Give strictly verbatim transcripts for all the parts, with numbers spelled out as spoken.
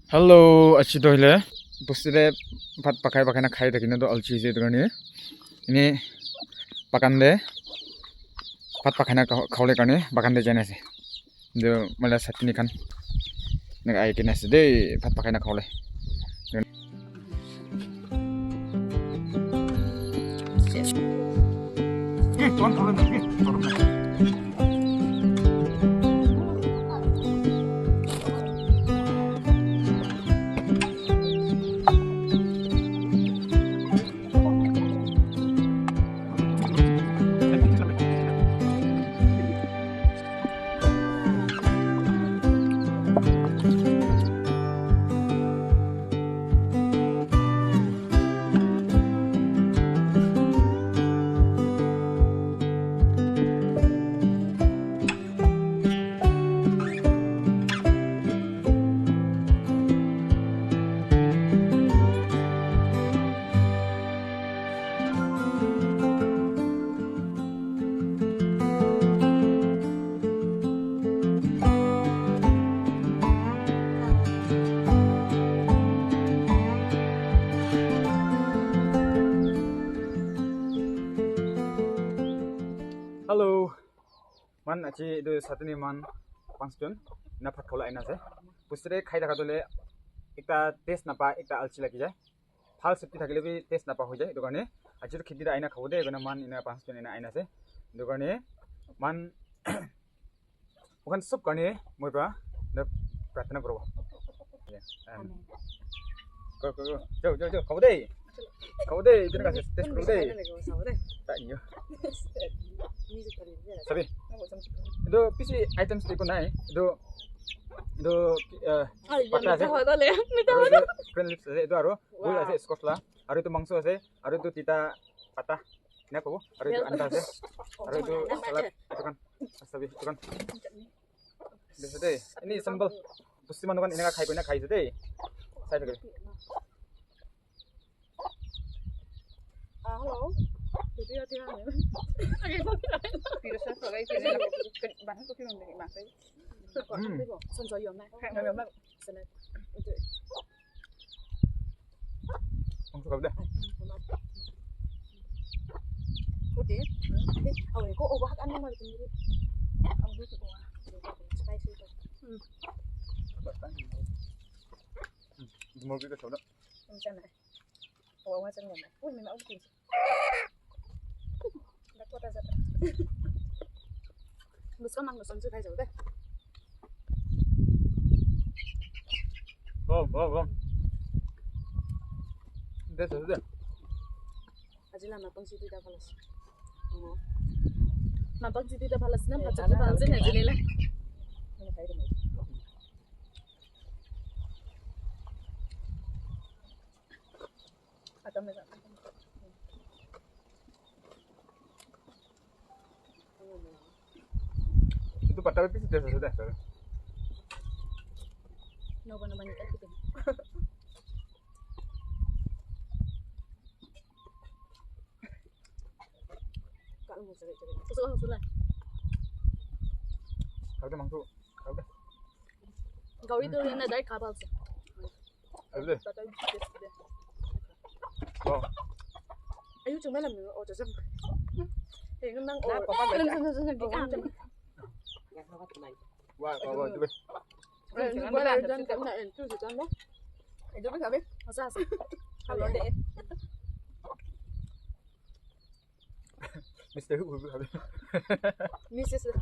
Hello, achi toh hoile bosti te bhat pakai pakai na khai thaki na toh alchi ase etu karne ene bagan te bhat pakai na kha- khabole karne bagan te jai na ase. Etu moi la satni khan eneka ahi kena ase de bhat pakai na khabole. Hello. Man achi etu satni man panch jon na bhat khabole aina ase. Bosti te khai thaka toh le ekta taste napa, ekta alchi lagi jai. Bhal sabji thakile bi taste napa hoi jai. Etu karne achi toh kheti te aina khabo de, etu karne man ena panch jon ena aina ase. Etu karne man moikhan sob karne moi pra na pratna kuro. Yeah, um, go, go, go. Jao, jao, jao. Khabo de. Khabo de. Etu na taste kuro de. Ta iyo. Sabi. Etu bishi items eko nai. Etu, etu, eh, pata ase. Aru etu green leaves ase. Etu aru boil ase, squash la. Aru etu mangso ase. Aru etu tita pata. Ena kobo. Aru etu anda ase. Aru etu salad. Etu khan. Sabi. Etu khan. Dise de. Eni simple. Bosti manu khan eneka khai kena khai ase de. Sai thake. Ah, hello. Video ti na. Video sa sa gai ti. Ba ko ti nang ma sai. Ko an ko. Son so yo ma. Ka na ma. Sana. Itu. Ang sarap de. Okay. Aw, ko o ba an ma. Aw, ko. Spicy. Hmm. Mo kita sa. Ang sana. Wawa sa naman. Uy, may maubos din siya. Dako ta sa. Gusto mang gusto siya tayo sa. Wow, wow, wow. Hindi, sa, sa. Aji na napang si Tita Palas. Napang si Tita Palas na, pati si Palas na, aji nila. Itu pata piece taste ase de. No, no, no. Kalu mo sare sare. Susu kalu sula. Kalu mangso. Kalu. Gauri tu na dai kha pal se. Ayu de. Tata best de. Oh. Ayu cuma lam o jajam. Hey, nang o. Wah, wah, wah, coba. Eh, ni bola dan kan na en tu sejam mo. Itu kan sabi? Masa sih? Kalau de. Mister Hu, Hu, Hu. Missus Hu.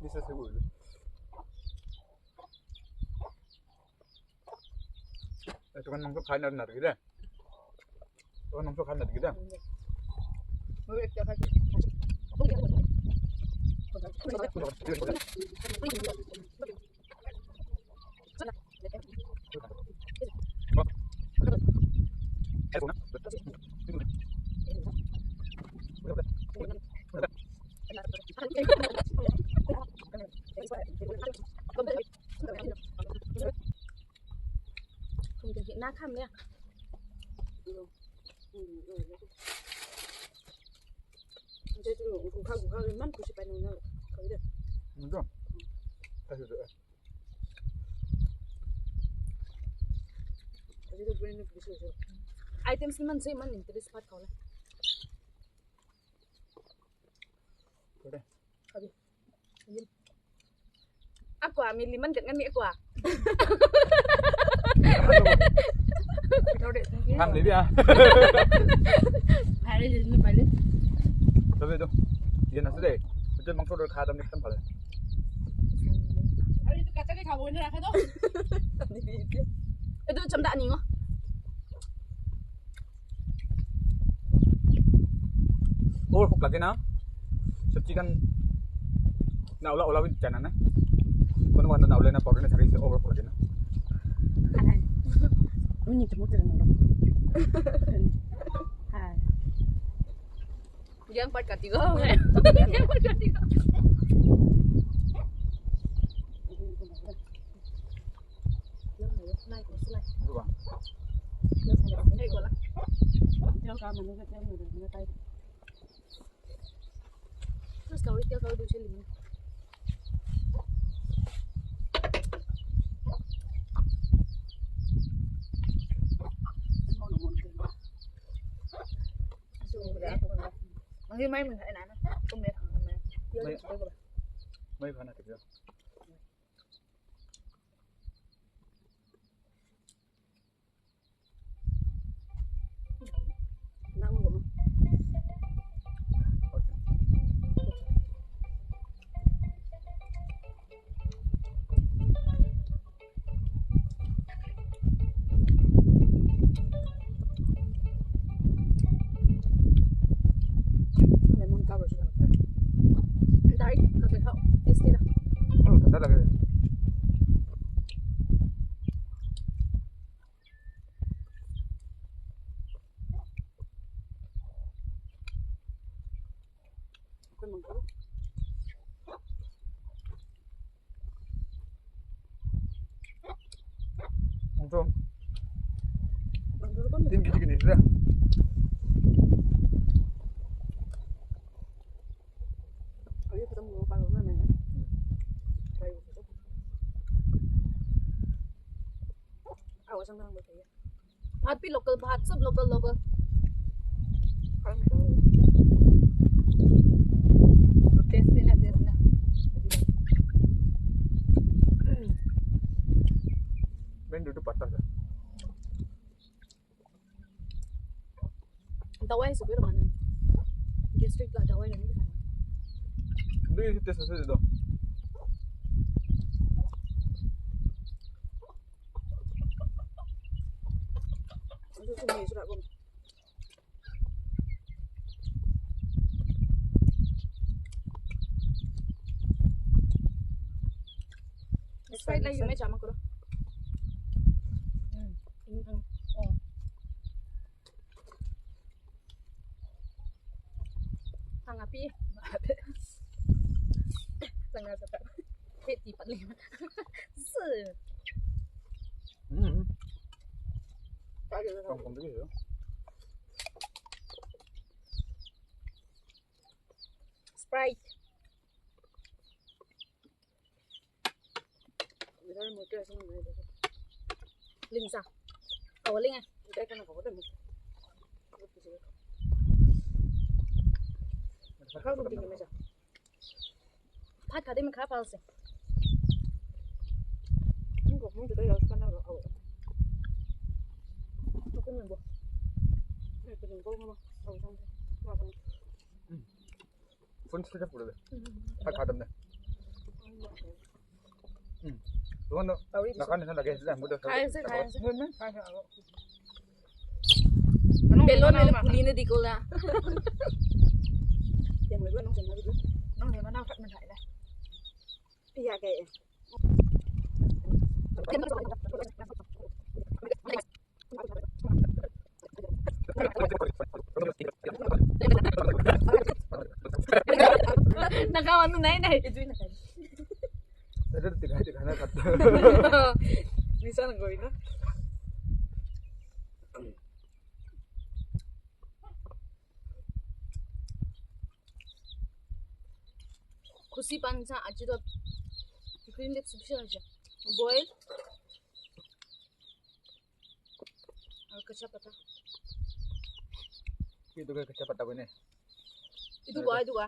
Missus Hu. Eh, tukan mangso khai na na de. Tukan mangso khai na de. Na kham ya. Gukha gukha iman khushi pai nang na khabi de. Njo. Kasi de. Items kiman ase, iman interest part khawo le. Kore. Khabi. Akwa, ami liman kat ngani akwa. Ham le bia. Bhai le le bhai le. Tabe to. Ye na se de. Mujhe mangso dor kha tam ekdam bhal hai. Are to kacha ke khabo na rakha to. Etu chamda ani ngo. Over bhuk lage na. Sabji khan na ola ola bi jana na. Kono kono na ola na pore na thari se over bhuk lage na. Uni to mo tera no. Hai. Yang part kati go. Yang part kati go. Mai, mai khana tiki. Lemon cover sila. Direct kate khao, tasty na. Oh, thanda lage. Mangso. Tin kg kini dira. Bhat bhi local, bhat sab local, local. Taste bhi na, taste na. Main dudu patta hai. Dawai ase koile manu. Gastric la dawai loi kena khai. Dui taste ase etu. Etu tu mui sura bon. Sprite la yume jama koro. Mm. Mm, mm. Oh. Tanga pi. Tanga sa ta. Peti pali. Su. Mm. Sprite. Lingsa. Awo linga. Bhat khate mein kha pal se. Phone switch off kuri de. Bhat khatam de. Hmm. Tuhan tu. Tahu itu. Makan di sana lagi, sudah, mudah. Khai ase, khai ase. Belo mele puli ne dikola. Yang lebih nong sana gitu. Nong lima nang kat mana lah. Iya kayak. Nakawanu nai nai. Nisa nang gawin na. Khusi pansa aji to green leaf sibisha aja. Boil. Kacha pata. Itu ka kacha pata ko ne? Itu ko, itu ko.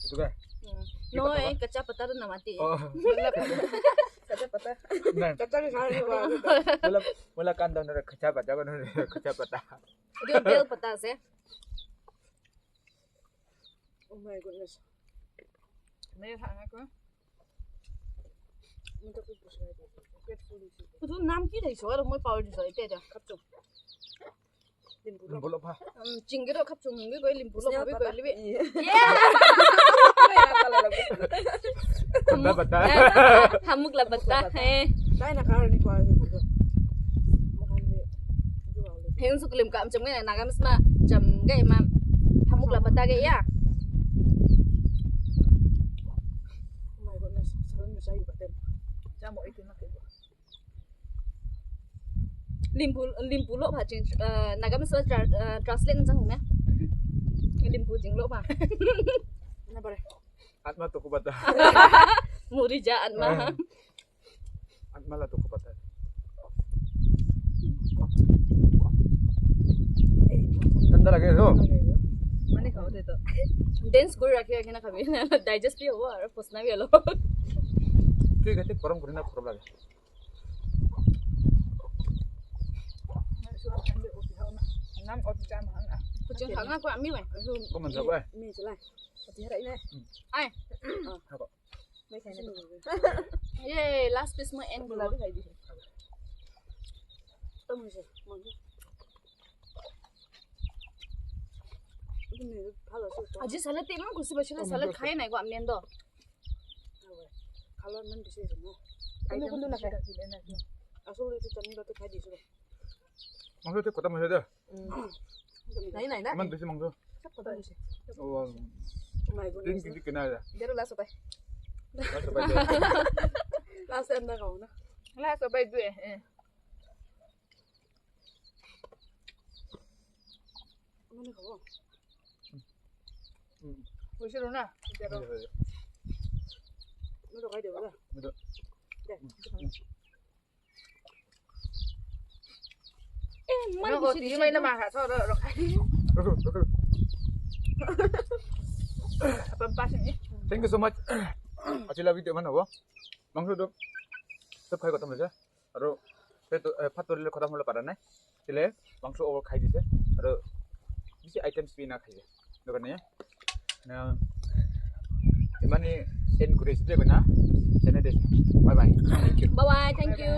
Itu ka? Hmm. No, eh, kacha pata tu namati. Oh. Kacha pata. Nah. Kacha ke khana ko. Wala, wala kanda na kacha pata ko na kacha pata. Itu bell pata ase. Oh my goodness. Mere khana ko. Etu naam ki thakise aru moi pahori jai ase. Kapchung. Limbu lopha. Um, chingiro kapchung ngi koi limbu lopha bi koi libi. Yeah. Kunda bata. Hamuk la bata hai. Tai na kar ni koi. Heng su klim kam cham ngai na gam sma cham ngai ma. Hamuk la bata ge ya. Oh my goodness. Saran ni sai bata. Chamo itu na ke. Limbu, limbu lo pha ching, uh, Nagamese lo tra-, uh, translate nang na. Limbu jing lo pha. Na bare. Atma to kubata. Muri ja atma. Atma la to kubata. Tanda lage to. Mane khao de to. Dance kori rakhi rakhi na khabi. Digest bhi hobo aru posna bhi alo. Tui kate korom kori na korom lage. Nam ot jam hang ah. Kuching hang ah ko ami wai. Ko man sa ko ai. Mi chalai. Ati hara ine. Ai. Hako. Ye, last piece mo end gula. Aji salad te iman khushi paishe na, salad khai nai ko ami khan toh. Khalon man bishi ase na. Kuntu kuntu nakhai? Asole etu chutney logote khai dise. Mangso te khotom hoise de. Nai, nai, nai. Iman bishi mangso. Sob khotom hoise. Oh, wow. Oh my goodness. Tin kg kina ase. Dero last hotai. Last hotai de. Last time na khao na. Last hotai de, eh. Mane khabo. Hoise ro na? Etya to. Moi to khai dibo na. Moi to. De. Eh, iman bishi dishi na. Thank you so much. Aji la video iman hobo. Mangso to sob khai khotom hoise. Aru pet, eh, bhat tobole khotom hobole para nai. Tile mangso over khai dise. Aru bishi items bi na khai. Etu karne na imane end kuri ase de koina. Bye bye. Thank you. Bye bye. Thank you.